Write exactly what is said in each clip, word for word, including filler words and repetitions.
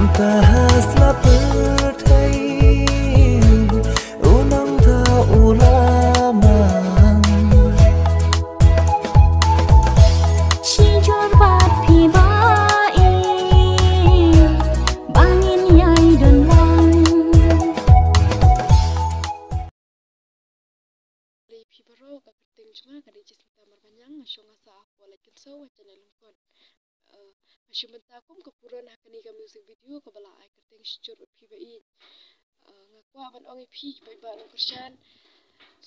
Kumta ha slap pyrthei u nongthaw u la mang. Shi jur bad phi ba i ba ngin ïai don lang. Phi baroh, ka kyrteng jong nga ka dei Jacinta Marbaniang, nga shong nga sah hapoh Laitkynsew ha Channel Lyngkot. Eh, nga shim bynta kum ka puron ha kane ka music video kaba la ai kyrteng Shi jur bad phi ba ïeit. Eh, nga kwah ban ong ïa phi kiba ïeit ba nongkyrshan,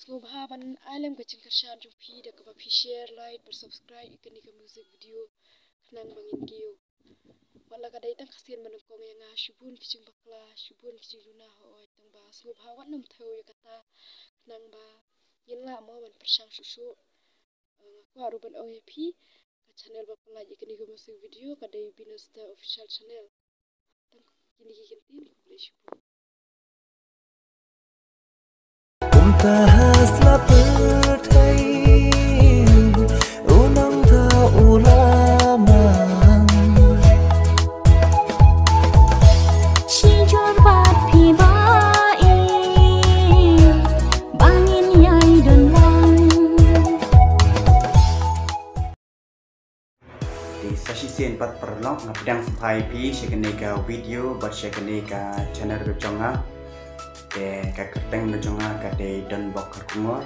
sngewbha ban ai lem ka jingkyrshan jong phi da kaba phi share, like bad subscribe ïa kane ka music video khnang ba ngin kiew. Wat la ka dei tang ka sien ba nyngkong ïa nga, shibun ki jingbakla, shibun ki jingduna hooid, tang ba sngewbha wat nym thew ïa kata, khnang ba ngin lah mo ban pyrshang shuh shuh. Eh, nga kwah ruh ban ong ïa phi, ka channel ba pynlait ïa kane ka music video ka dei Bina Star Official Channel. Tang kine ki kyntien, khublei shibun. Kumta ha slap pyrthei u nongthaw u la mang. Shi jur bad phi ba i ba ngin ïai don lang. Te sa shisien pat paralok, nga pdiang sngewbha ïa phi sha kane ka video bad sha kane ka channel ka jong nga. Te ka kyrteng ka jong nga ka dei Donbok Kharkongor.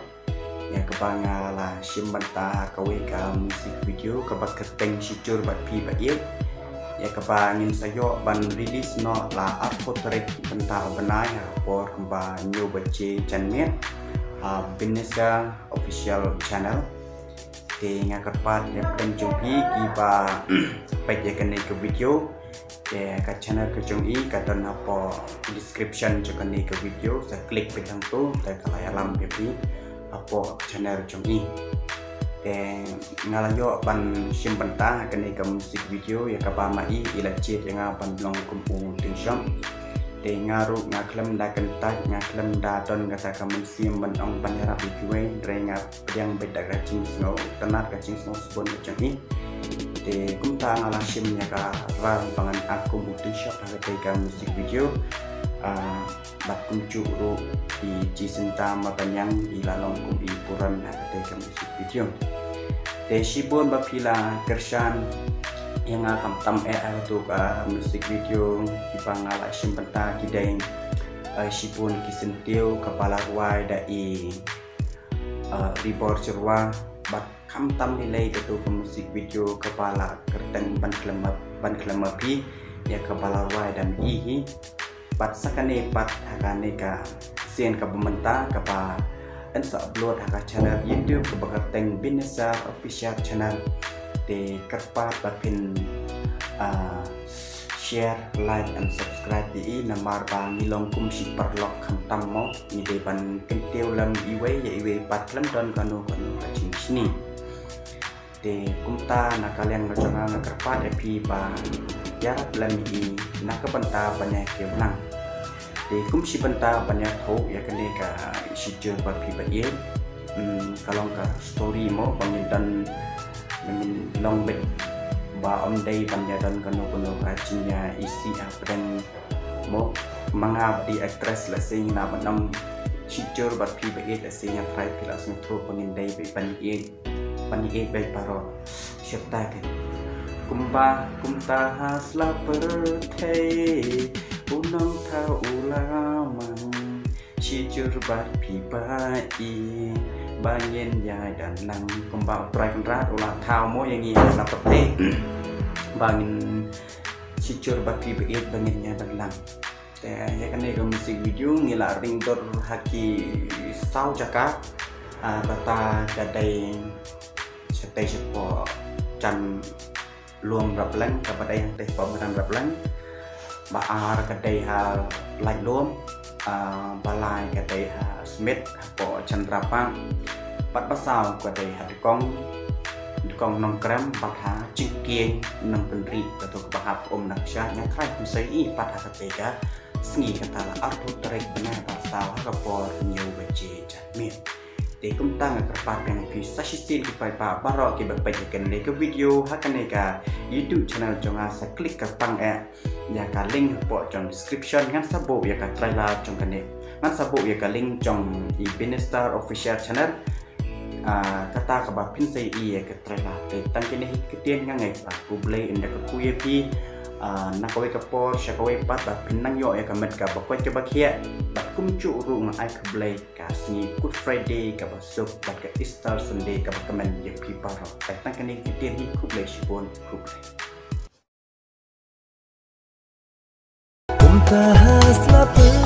Ïa kaba nga la shim bynta ha kawei ka music video kaba kyrteng Shi jur bad phi ba ïeit. Ïa kaba ngin sa ïoh ban release noh la arphew tarik mynta u bnai ha ka por kumba hynñiew baje janmiet ha Bina Star Official Channel. Te nga kyrpad ïa pdeng jong phi kiba peit ïa kane ka video. Te ka channel ka jong i ka don hapoh description jong kane ka video, sa click peit hangto te ka la ïalam ïa phi hapoh channel jong i. Te nga la ïoh ban shim bynta ha kane ka music video ïa kaba ma i i la jied ïa nga ban long kum u tyngshop. Te nga ruh nga khlem da kyntait, nga khlem da don kata ka mynsiem ban ong ban ïarap ïa kiwei, hynrei nga pdiang beit da ka jingsngewtynnat, ka jingsngewsbun ka jong i. Te kumta nga la shim ïa ka rang ba ngan act kum u tyngshop ha katei ka music video. Ah, bad kumjuh ruh i Jacinta Marbaniang i la long kum i puron ha katei ka music video. Te shibun ba phi la kyrshan ïa nga khamtam eh ha kato ka music video, kiba nga la shim bynta ki dei, eh, shibun ki syntiew kaba la rwai da i, eh, Ribor Jyrwa, bad khamtam lei lei kato ka music video kaba la kyrteng Ban Khlem Ma, Ban Khlem Ma Phi, ïa kaba la rwai da i hi. Bad sa kane pat ha kane ka sien kaba mynta kaba yn sa upload ha ka channel YouTube kaba kyrteng Bina Star Official Channel. Te kyrpad ba phin, ah, share, like and subscribe ïa i namar ba ngi long kum shi paralok khamtam mo, ngi dei ban kyntiew lem iwei ïa iwei pat khlem don kano kano ka jingshni. Te kumta na ka liang ka jong nga nga kyrpad ïa phi ba ïarap lem ïa i na ka bynta ban ïa kiew lang. Te kum shi bynta ban ïathuh ïa kane ka Shi jur bad phi ba ïeit. Hmm, ka long ka story mo ba ngin don, ba ngin long beit ba ym dei ban ïa don kano kano ka jingïaisih hapdeng mo, ma nga bad i actress la sing na ba nang Shi jur bad phi ba ïeit la sing ïa trai phi la sngewthuh ba ngin dei beit ban ïeit, ban ïeit beit baroh. Shirta ken. Kumba kumta ha sla pyrthei u nongthaw u la mang. Shi jur bad phi ba ïeit ba ngin ïai don lang. Kumba u Trai Kynrad u la thaw mo ïa ngi ha sla pyrthei ba ngin shi jur bad phi ba ïeit ba ngin ïai don lang. Te ïa kane ka music video ngi la ring dur ha ki saw jaka. Ah, kata ka dei shatei shapoh Jan Lum Rapleng, kaba dei hangtei shapoh Madan Rapleng. Ba ar ka dei ha Laitlum, ah, ba lai ka dei ha Smit hapoh Chandra Park. Bad ba saw ka dei ha Dkong, Dkong Nongkrem bad ha Jingkieng Nongkynrih, kato kaba hap um Nongksha. Nga trai pynshai i pat ha katei ka sngi, kata la arphew tarik bnai ba saw ha ka por hynñiew baje janmiet. Te kumta nga kyrpad ïa phi sa shisien ki paidbah baroh kiba peit ïa kane ka video ha kane ka YouTube channel jong nga, sa click kyrpang eh ïa ka link hapoh jong description, ngan sa buh ïa ka trailer jong kane, ngan sa buh ïa ka link jong i Binistar Official Channel. Ah, kata kaba phin sa ïohi ïa ka trailer. Te tang kine hi ki ktien, nga ai khublei ynda kyrkhu ïa phi. Ah, na kawei ka por sha kawei pat ba phin nang ïoh ïa ka met kaba koit kaba khiah. Bad kumjuh ruh nga ai khublei ka sngi Good Friday kaba suk bad ka Easter Sunday kaba kmen ïa phi baroh. Te tang kine hi ki ktien, khublei shibun, khublei. Kumta ha slap